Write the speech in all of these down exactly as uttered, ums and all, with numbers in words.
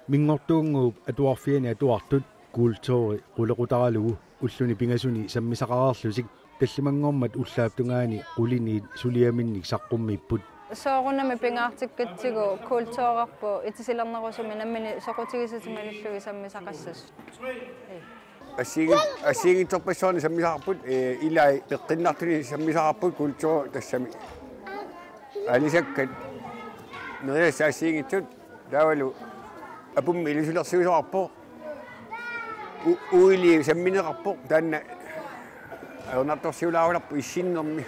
Minngortuunnguup Atuarfiani atuartut kulturi qulequtaralugu ulluni pingasuni sammisaqareerlutik tallimanngormat ullaap tungaani quliniit suliaminnik saqqummiipput. Soorunami pingaartikkatsigu kulturerput itisilernerusumik nammineq soqutigisatik malillugit sammisaqassasut. Assigiit-, assigiinngitsorpassuarnik sammisaqarput, ee, ilai peqqinnartunik sammisaqarput kulturi tassami. Aalisakkat nerisassat assigiinngitsut taavalu apummi ilusilersuisoqarpoq. U-, uili sammineqarpoq taanna ajornartorsiulaarulerpoq issinnermi.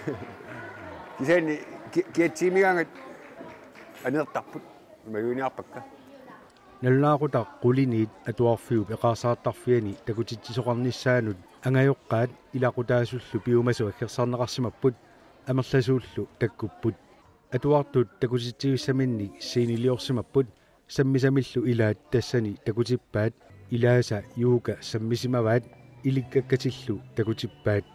Kisianni ki-, kiatsiimigaangat aneertarput. Imaluunniit arpakka. Nalunaaqutaq quliniit Atuarfiup eqaarsaartarfiani takutitsisoqarnissaanut angajoqqaat ilaqutaasullu piumasut aggersarneqarsimapput, amerlasuullu takkupput. Atuartut takutitsivissaminnik sceneliorsimapput, sammisamillu ilaat tassani takutippaat, ilaasa Juuka sammisimavaat, ilikkakkatillu takutippaat.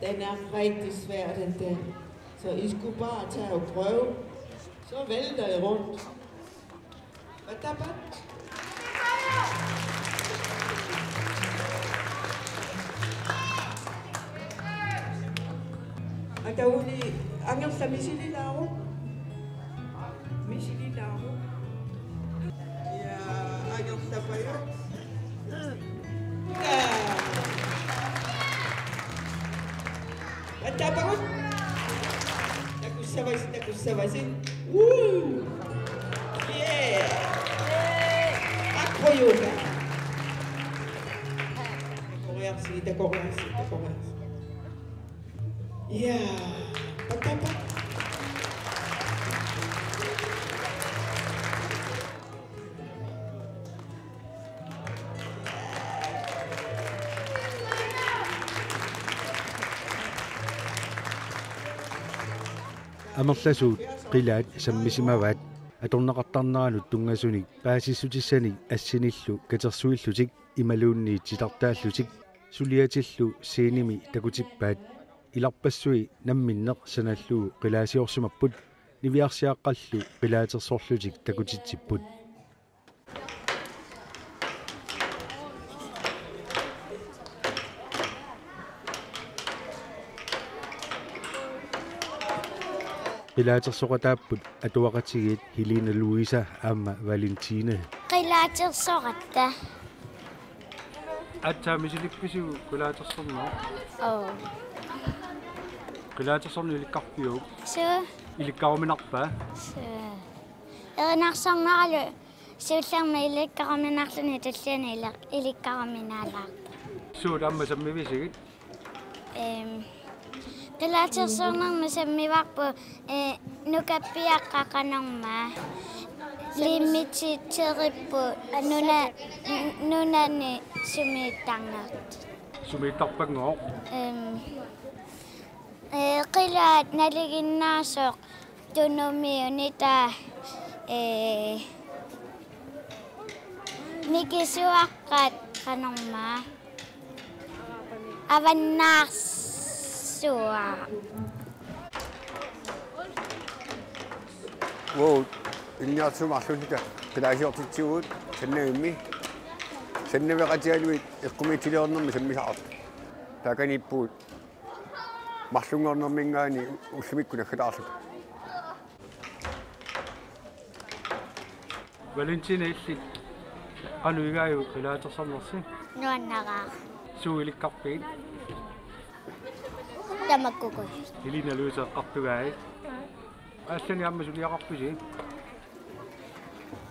Den er rigtig svær, den der. Så I skulle bare tage og prøve. Så vælter I rundt. Batabat. Atauli angersa misililaaruk. Misililaaruk. Ja, angersapajuk. Ja. Attaappagut. Takussavasi, takussavasi. Woo! Yeah! Akkujuka. Takoriarsi, takoriarsi, takoriarsi. Yeah. Attaappa. Amerlasuut qilaat sammisimavaat atorneqartarneranut tunngasunik paasissutissanik assinillu katersuillutik imaluunniit titartaallutik suliatillu scenemi takutippaat. Ilarpassui namminneq sanallugu qilaasiorsimapput, niviarsiaqqallu qilaatersorlutik takutitsipput. Qilaatersoqataapput atuaqatigiit Helena Louise aamma Valentine. Qilaatersoqatta. Aatsaat misilippisiuk qilaatersorneq? Oo. Qilaatersorneq ilikkarpiuk? Suu. Ilikkaruminarpa? Suu. Erinarsorneralu siullermik ilikkaruminarluni tulliani ilak-, ilikkaruminaalaarpoq. Suut aamma sammivisigit? Ehm, qilaatersornermi sammivarput, eh, nukappiaqqat qanormaa. Limiterippu nuna-, n-, nunani sumiittarnertut. Sumiittarpanngooq? Ehm, eh, qilaat nalinginnaasoq tunumi unitaa, eh, mikisuaqqat qanormaa. Avannaarsuaq. Wow, ilinniartitsisumik marluulluta qilaasiortitsivugut Sannavimmi. Sannaveqatigalugit eqqumiitsuliornermi sammisaqartut. Taakaniippugut marlunngornermiingaanniit ullumikkut naggataarluta. Valentina, illit qanoq igaajuk qilaatersornersi? Nuannaraaq. Suut ilikkarpigit? Tamakkuuku. Elina Louise eqqartugai. Allanik aamma suliaqarpisi?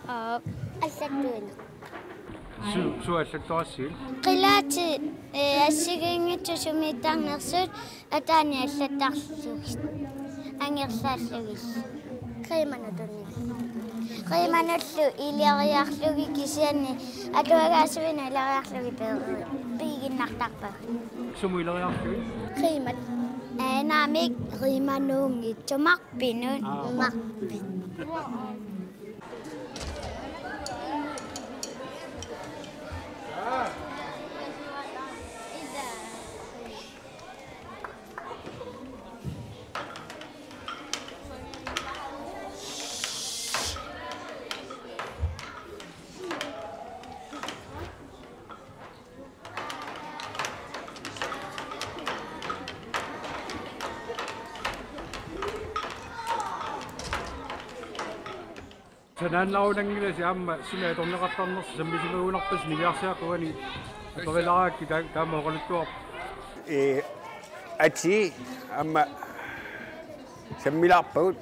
Aa, allattuinnaq. Su, suut allattuarassigit? Qilaatit, ee, assigiinngitsut sumiittarnersut ataani allattarlugit. Angerlaallugit. Qiimanut tunni. Qiimanullu ileriarlugit kisianni atuagaasuinut ileriarlugit peeri-, piiginnartarpagut. Sumut ileriarlugit? Qiimat. Ee, naamik qiimanuunngitsumarpinut. Aa. Marpit. Sanaannarunanngilasi aamma sumi atorneqartarnersi sammisimagunarpasi niviarsiaqqat uani atorilaarakkit taa-, taama oqaluttuarpoq. Ee, atii aamma sammilaarpagut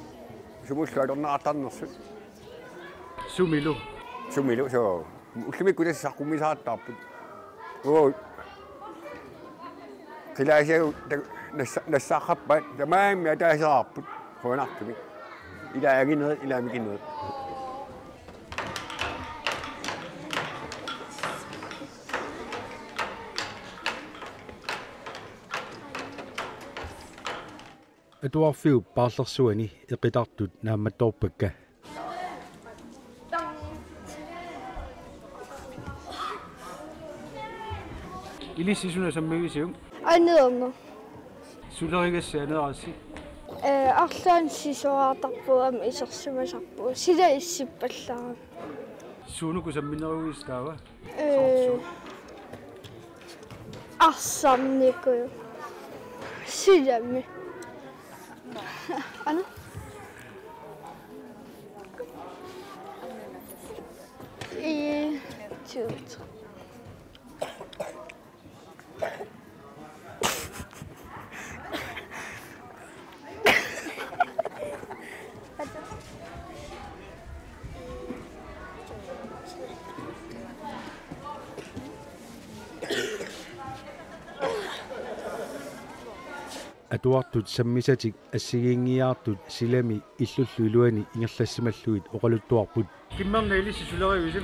sumullu atorneqartarnersut. Sumilu? Sumilu, soo. Ullumikkut tassa saqqummiisaqattaarput. Oo. Qilaasiagut ta-, nassa-, nassaaqqappaat, tamarmik ataasiarput. Qujanartumik. Ilaa anginerit, ilaa mikinerit. Atuarfiup paarlersuani eqitartut naammattoorpakka. Ilissi suna sammivisiuk? Aneerneq. Sulerigassi aneerassi? Ee, arlaannik sisoraartarpugut aamma isersimasarpugut. Sila issippallaarami. Suunuku samminerugigissi taava? Ee, soorlu? Arsarnikuuvoq. Silami. Ana? En, to, tre. Atuartut sammisatik assigiinngiiaartut silami illullu iluani ingerlassimallugit oqaluttuarput. Kimmerna ilissi sulerivisi?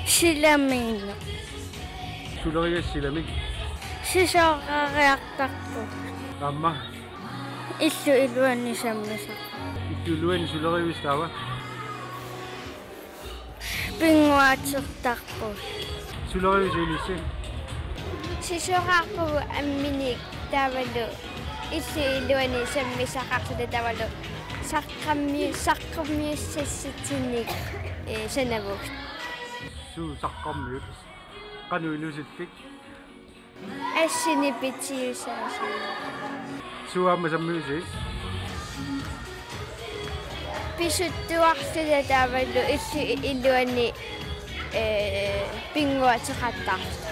Silamiinnaq. Sulerigassi silami? Sisoraariartarpugut. Aamma? Illu iluani sammisaq. Illu iluani sulerivisi taava? Pinnguaatertarpugut. Sulerivisi ilissi? Sisoraarpugut amminik taavalu illu iluani sammisaqarluta taavalu saqqammi-, saqqammiussassitsinik, ee, sanavugut. Suut saqqammiut. Qanoq ilusillit? Assini pitiusaasut. Suut aamma sammivisi? Pisuttuarluta taavalu illu iluani, ee, pinnguaateqattaarluta.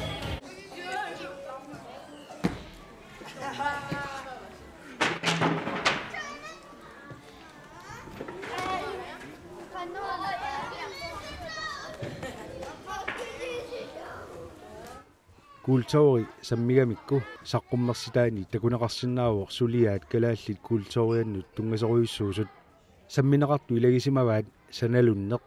Kulturi sammigamikku saqqummersitaani takuneqarsinnaavoq suliaat kalaallit kulturiannut tunngasorujussuusut. Sammineqartut ilagisimavaat sanalunneq,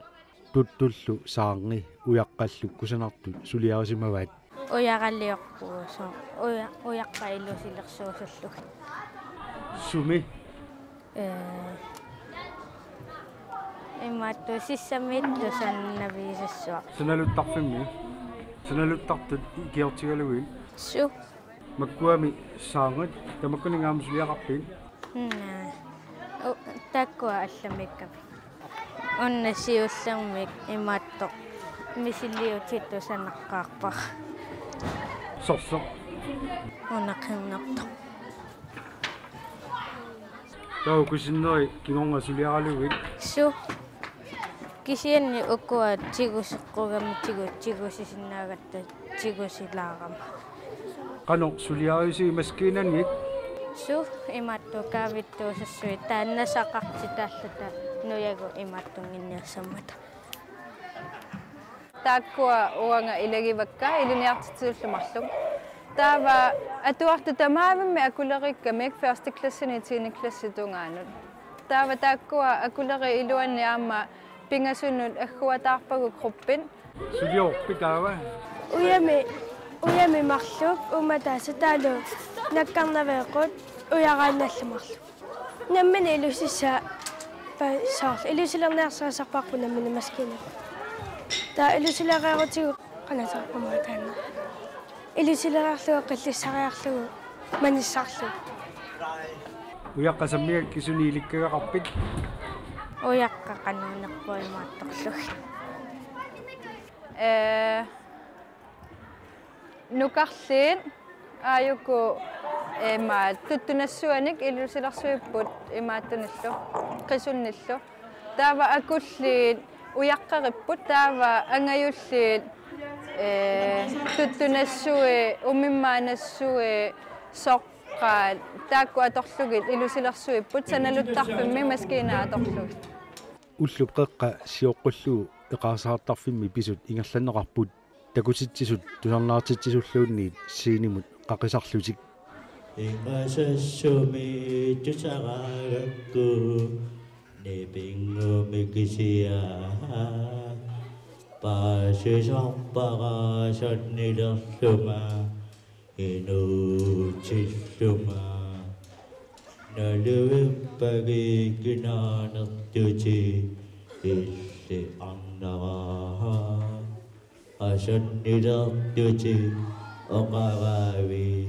tuttullu saarngi ujaqqallu kusanartut suliarisimavaat. Ujaraliorpugut, uja-, ujaqqat ilusilersuusullugit. Sumi? Ee, imaattoq sissamiittut sanaviisassuaq. Sanaluttarfimmi? Sanaluttartut ikiortigalugit? Suu. Makkuami saarngit, tamakkuninnga aamma suliaqarpit? Naa. U-, taakkua allamiikkamik. Una siullermik imaattoq misiliutitut sanaqqaarpara. Sorsoq? Una qernertoq. Taava kusinneri kingorna suliaralugit? Suu. Kisianni ukua tiguseqqugamik tigu-, tigusisinnaagatta tigusilaarama. Qanoq suliarivisi, maskiinanngik? Su imaattukaavittuusassuit taannasaqartitaalluta nujagut imaattunnginniassammata. Taakkua uanga ilagivakka ilinniartitsisullu marluk. Taava atuartut tamaavimmi akulerikkamik første klassini tiende klassit tungaanut. Taava taakkua akuleri iluanni aamma pingasunut agguataarpagut gruppit. Suliorpit taava? Ujami, ujami marluk, uumataasa taavalu nakkarnaveeqqut, ujaraannallu marluk. Nammineq ilusissaa pa-, soorlu ilusilerniarsarisarparput nammineq maskiinap. Taava ilusilereerutigu qanasarpama taanna. Ilusilereerlugu qillissariarlugu manissarlugu. Ujaqqat sammigakkit suni ilikkagaqarpit? Ujaqqat qanoq nerpuimaattorlugit. Ee, nukarliit aajuku, ee, imaat tuttunassuanik ilusilersuipput imaattunillu, qisunnillu. Taava akulliit ujaqqeripput, taava angajulliit, ee, tuttunassui, umimmaanassui, soqqaat, taakku atorlugit ilusilersuipput, sanaluttarfimmi maskiinat atorlugit. Ullup qeqqa sioqqullugu eqaarsaartarfimmi pisut ingerlanneqarput, takutitsisut tusarnaartitsisulluunniit scenemut qaqisarlutik. Ingasassumi tusaraagakku nipinnguami kisiat paasisarpara asannilerlunga inuutillunga. Naluippagikkunaannertutit illit arnaraat. Asannilertutit oqaraavit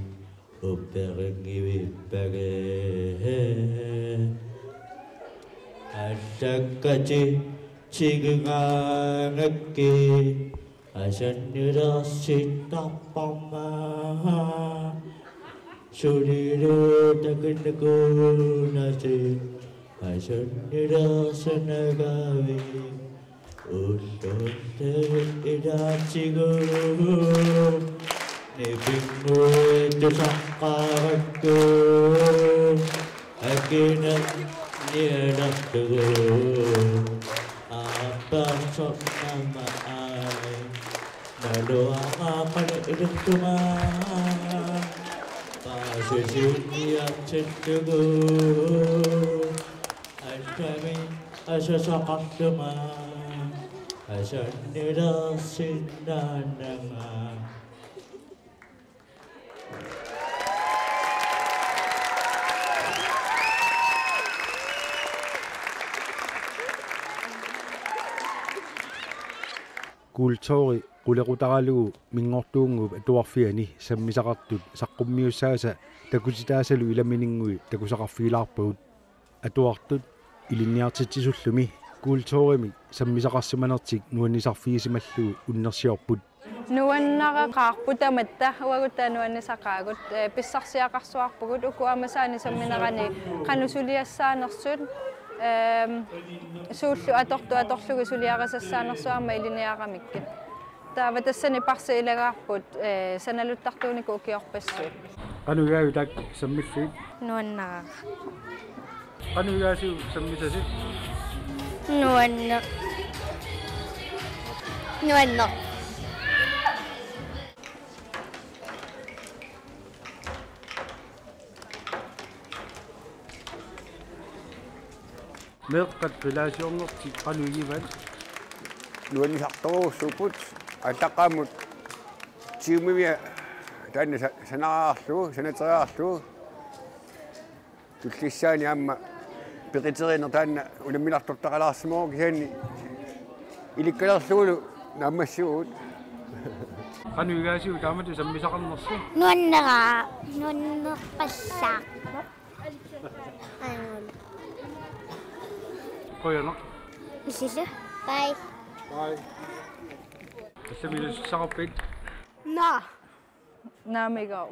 upperinngivippaga. Allakkatit tigugaangakkit asannilersittarparma. Sulilu takunikuunatit asannilersinagavit. Ullullu ilaatigut nipinnguit tusaqqaarakku akineq nialerlugu. Aappaarsornama ai naluara qanoq ilillunga paasisiniartillugu. Allamik asasaqarlunga asannilersinnaananga. Kulturi qulequtaralugu Minngortuunnguup Atuarfiani sammisaqartut saqqummiussaasa takutitaasalu ilamininngui takusaqarfigilaarpagut. Atuartut ilinniartitsisullumi kulturimik sammisaqarsimanertik nuannisarfigisimallugu unnersiorput. Nuannaraqaarput tamatta, uagut taava nuannisaqaagut, ee, pissarsiaqarsuarpugut, uku aamma saanik samminerani qanoq suliassaanersut, ehm, suullu atortut atorlugit suliarisassaanersut aamma ilinniaramikkit. Taava tassani parsi ilagaarput, ee, sanaluttartuunikut ukiorpassuit. Qanoq igaajuk taakku sammillit? Nuannaraq. Qanoq igaasiuk sammisasi? Nuanneq. Nuanneq. Meeqqat qilaasiornertik qanoq igivat? Nuannisartorujussuupput, aallaqqaammut Siumimi taanna sa-, sanaraarlugu, sanateriarlugu. Tullissaani aamma peqiterineq taanna unamminartortaqalaarsimavoq, kisianni ilikkalerlugulu naammassivugut. Qanoq igaasiuk taamatut sammisaqarnersi? Nuanneraa, nuannerpassaaq. Aajuna. Qujanaq. Misissu. Bye. Bye. Allami ilussaqarpit? Naa. Naamigooq.